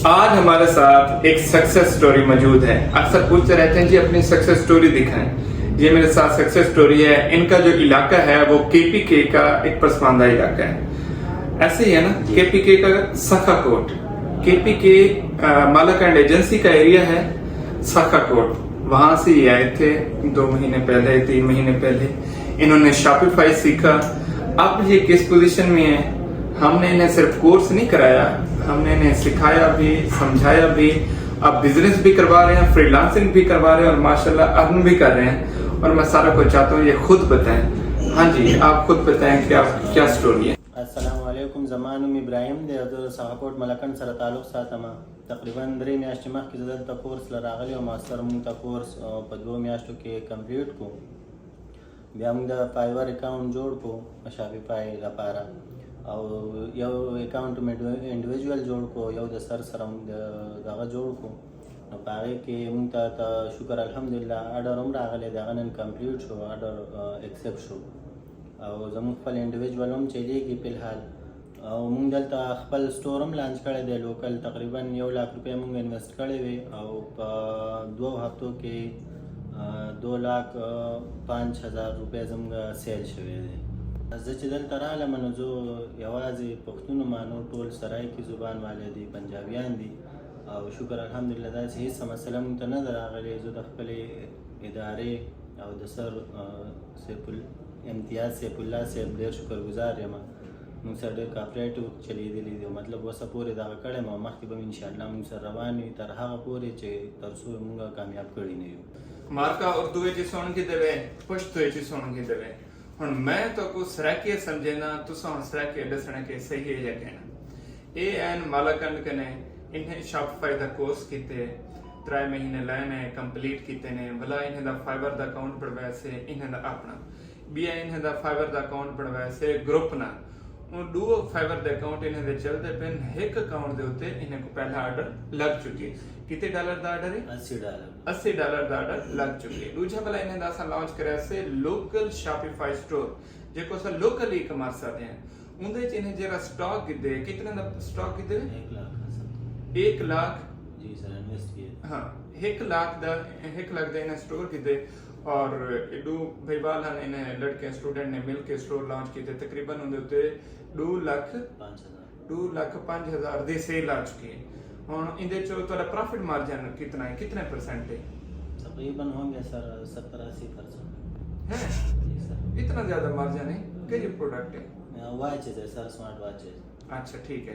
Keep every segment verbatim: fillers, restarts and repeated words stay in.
آج ہمارے ساتھ ایک سکسیس سٹوری موجود ہے۔ اکثر پوچھتے رہتے ہیں، جی اپنی سکسیس سٹوری دکھائیں۔ یہ میرے ساتھ سکسیس سٹوری ہے۔ ان کا جو علاقہ ہے وہ کے پی کے کا ایک پسماندہ علاقہ ہے، ایسے ہی ہے نا؟ کے پی کے کا سخا کوٹ، کے پی کے مالاکنڈ ایجنسی کا ایریا ہے سخا کوٹ، وہاں سے یہ آئے تھے دو مہینے پہلے، تین مہینے پہلے۔ انہوں نے شاپیفائی سیکھا۔ اب یہ کس پوزیشن میں ہے؟ ہم نے انہیں صرف کورس نہیں کرایا، ہم نے انہیں سکھایا بھی، سمجھایا بھی۔ اب بزنس بھی کروا رہے ہیں، فری لانسنگ بھی کروا رہے ہیں اور ماشاءاللہ ارن بھی کر رہے ہیں۔ اور میں سارا کچھ چاہتا ہوں یہ خود بتائیں۔ ہاں جی، آپ خود بتائیں کہ آپ کیا سٹوری ہے۔ السلام علیکم، زما نوم ابراهیم دی، زه د ساهه کوټ ملکنډ سره تعلق ساتم. تقریبا درې میاشتې مخکې زه دلته کورس له راغلی وم. سر مونږ ته کورس، آه، په دوو میاشتو کې کمپلیټ کو. بیا مونږ د فایور اکاونټ جوړ کو شاپیفای لپاره، او یو اکاونټ مې ډو-، انډیویجوال جوړ کو، یو د سر سره مونږ د دغه جوړ کو. نو په هغې کې مونږ ته ته شکر الحمدلله آرډر هم راغلی، د هغه نن کمپلیټ شو، آرډر، آه، ایکسپټ شو. او زموږ خپل انډیویجوال هم چلیږي فی الحال. او مونږ دلته خپل سٹور هم لانچ کړی دی لوکل. تقریبا یو لاک روپۍ مونږ انویسټ کړی وی او په دوو هفتو کې، آه، دو لاک، آه، پنج هزار روپۍ زموږ سیل شوی دی. زه چې دلته رالم، نو زه یوازې پښتون ما، نور ټول سرایکي زبان والے دي، پنجابیان دي. او شکر الحمدلله داسې هیڅ مسله مونږ ته نه ده راغلې. زه د خپلې ادارې او د سر، آه، سیف ال-، امتیاز سیف الله صاحب ډېر شکرګزار یم. مونږ سره ډېر کاپریټیو چلیدلی دی. مطلب اوسه پورې دغه کړی ما، مخکې به انشاءالله مونږ سره روان وي تر هغه پورې چې تر څو مونږ کامیاب کړي نه یو. مارکا اردو وچ سݨ گھدے وے، پشتو وچ سݨ گھدے وے۔ ہݨ میں تہاکوں سرائیکی سمجھینداں، تساں ہݨ سرائیکی ݙسݨے کہ صحیح ہے یا کہنا۔ اے این مالاکنڈ کنے، انہیں شاپیفائی دا کورس کیتے، ترائے مہینے لائے نے، کمپلیٹ کیتے نے، ولا انہیں دا فائیور دا اکاؤنٹ بݨوائے سے، انہیں دا اپݨا۔ ٻیا انہیں دا فائیور دا اکاؤنٹ بݨوائے سے گروپ نال۔ ہݨ ݙو فائیور دے اکاؤنٹ انہیں دے چلدے پن، ہک اکاؤنٹ دے اتے انہیں کوں پہلا آرڈر لڳ چکے۔ کتے ڈالر دا آرڈر ہے؟ اسی ڈالر۔ اسی ڈالر دا آرڈر لڳ چکے۔ ݙوجھا ولا انہیں دا اساں لانچ کریا سے لوکل شاپیفائی سٹور، جیکوں اساں لوکل ای کامرس آہدے ہیں۔ اوندے وچ انہیں جیڑھا سٹاک گھدے، کتنے دا سٹاک گھدے؟ ایک لاکھ دا سر۔ ایک لاکھ؟ جی سر، انویسٹ کیے۔ ہاں، ہک لاکھ دا، ہک لاکھ دا انہیں سٹور گھدے۔ اور ݙو بھائیوال ہن، انہیں لڑکے اسٹوڈنٹ نے مل کے سٹور لانچ کیتے۔ تقریبا اوندے اتے ݙو لکھ، پنج ہزار۔ ݙو لکھ پنج ہزار دی سیل آ چکی ہے۔ ہݨ ایندے چوں تہاݙا پرافٹ مارجن کتنا ہے، کتنے پرسینٹ ہے؟ تقریبا ہوں گے سر ستر اسی پرسینٹ۔ ہیں؟ جی سر۔ اتنا زیادہ مارجن ہے؟ کہڑی پروڈکٹ ہے؟ واچز ہے سر، سمارٹ واچز۔ اچھا، ٹھیک ہے۔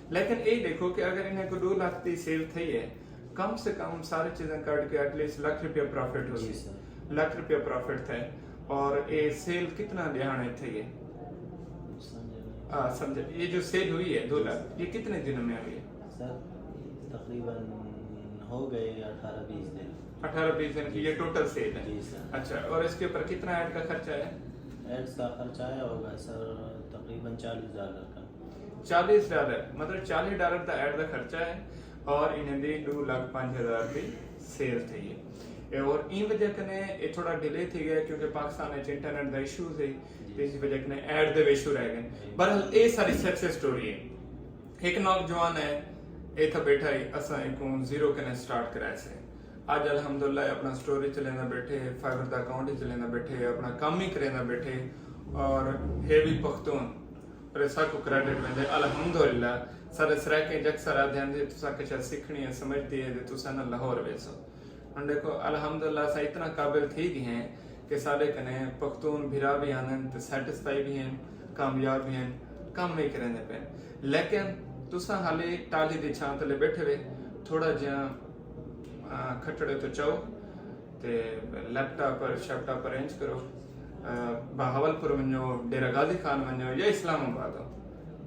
لیکن یہ دیکھو کہ اگر انہیں کو ݙو لکھ دی سیل تھئی ہے، کم سے کم ساری چیزیں کٹ کے ایٹ لیسٹ لکھ روپیہ پرافٹ ہو جی سی۔ سر۔ لکھ روپیہ پرافٹ تھے۔ اور یہ سیل کتنا ݙیہاݨے تھئی ہے؟ سمجھ رہے ہیں۔ آ، سمجھے، یہ جو سیل ہوئی ہے دو لکھ، یہ کتنے دنوں میں ہوئی ہے؟ سر، تقریبا ہو گئے اٹھارہ بیس دن۔ اٹھارہ بیس دن کی یہ ٹوٹل سیل ہے۔ جی سر۔ اچھا، اور اس کے اوپر کتنا ایڈ کا خرچہ ہے؟ ایڈز کا خرچہ آیا ہوگا سر، تقریبا چالیس ڈالر کا۔ چالیس ڈالر، مطلب چالیس ڈالر دا ایڈ دا خرچہ ہے، اور انہیں دی ݙو لکھ پنج ہزار دی سیل تھئی ہے۔ اے اور این وجہ کنے اے تھوڑا ڈیلے تھی گیا، کیونکہ پاکستان وچ انٹرنیٹ دا ایشو سی، تے اس وجہ کنے ایڈ دے ایشو رہ گئے۔ بہرحال اے ساری سکسیس سٹوری ہے۔ ایک نوجوان ہے، ایتھا بیٹھا ہے، اساں ایکوں زیرو کنے سٹارٹ کرائے سے۔ اڄ الحمدللہ اپݨا سٹور چلیندا بیٹھے، فائبر دا اکاؤنٹ چلیندا بیٹھے، اپݨا کم ہی کریندا بیٹھے، اور ہے بھی پختون، اور ساکوں کریڈٹ ویندے۔ الحمدللہ سارے سرائیکیں جکسر آہدے ہن جی تساں کچھ سکھݨی ہے، سمجھدی ہے تے تساں نہ لاہور ویسو۔ ہݨ ݙیکھو الحمدللہ اساں اتنا قابل تھی ڳئے ہیں کہ ساݙے کنے پختون بھرا بھی آندن تے سیٹسفائی بھی ہیں، کامیاب بھی ہیں، کم بھی کریندے پئے۔ لیکن تساں حالی ٹالھی دی چھاں تلے بیٹھے وے، تھوڑا جیاں، آ، کھٹڑے تو چاؤ تے لیپ ٹاپ پر، شیپ ٹاپ پر انج کرو، آ، بہاولپور ونڄو، ڈیرہ غازی خان ونڄو یا اسلام آباد ہو،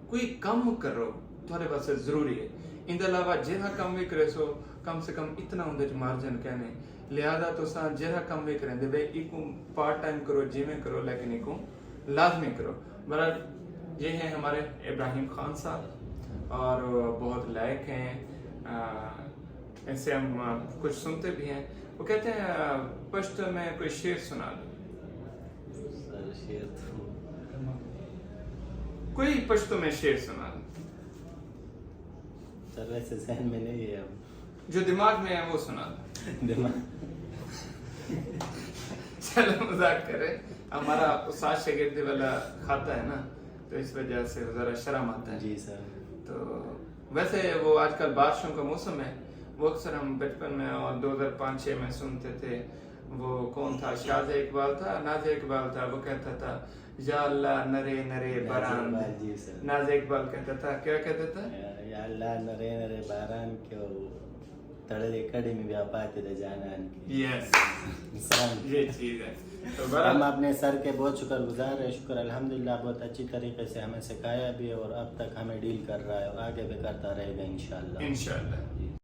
کوئی کم کرو، تہاݙے واسطے ضروری ہے۔ ایندے علاوہ جیڑھا کم وی کریسو، کم سے کم اتنا اوندے وچ مارجن کائنی۔ لہذا تساں جیڑھا کم وی کریندے وے، ایکوں پارٹ ٹائم کرو، جیویں کرو، لیکن ایکوں لازمی کرو۔ بہرحال، یہ ہیں ہمارے ابراہیم خان صاحب اور بہت لائق ہیں، آ، ان سے ہم، آ، کچھ سنتے بھی ہیں۔ وہ کہتے ہیں، آ، پشتو میں کوئی شعر سنا دو۔ سر، شعر تو کوئی پشتو میں شعر سنا دو۔ سر، ویسے ذہن میں نہیں ہے اب۔ جو دماغ میں ہے وہ سنا دو۔ دماغ چلو، مذاق کریں۔ ہمارا استاد شاگرد والا کھاتا ہے نا، تو اس وجہ سے ذرا شرم آتا ہے۔ جی سر۔ تو ویسے وہ آج کل بارشوں کا موسم ہے، وہ اکثر ہم بچپن میں اور دو ہزار پانچ چھ میں سنتے تھے۔ وہ کون تھا؟ شاز اقبال تھا، ناز اقبال تھا، وہ کہتا تھا، یا اللہ نرے نرے باران دے۔ جی سر۔ ناز اقبال کہتا تھا، کیا کہتا تھا؟ یا اللہ نرے نرے باران کیوں، تڑلے کڑی میں بھی آپاتے دے جانان کی۔ یس، انسان یہ چیز ہے۔ تو ہم بہرحال اپنے سر کے بہت شکر گزار ہیں۔ شکر الحمدللہ، بہت اچھی طریقے سے ہمیں سکھایا بھی ہے اور اب تک ہمیں ڈیل کر رہا ہے اور آگے بھی کرتا رہے گا انشاءاللہ۔ انشاءاللہ۔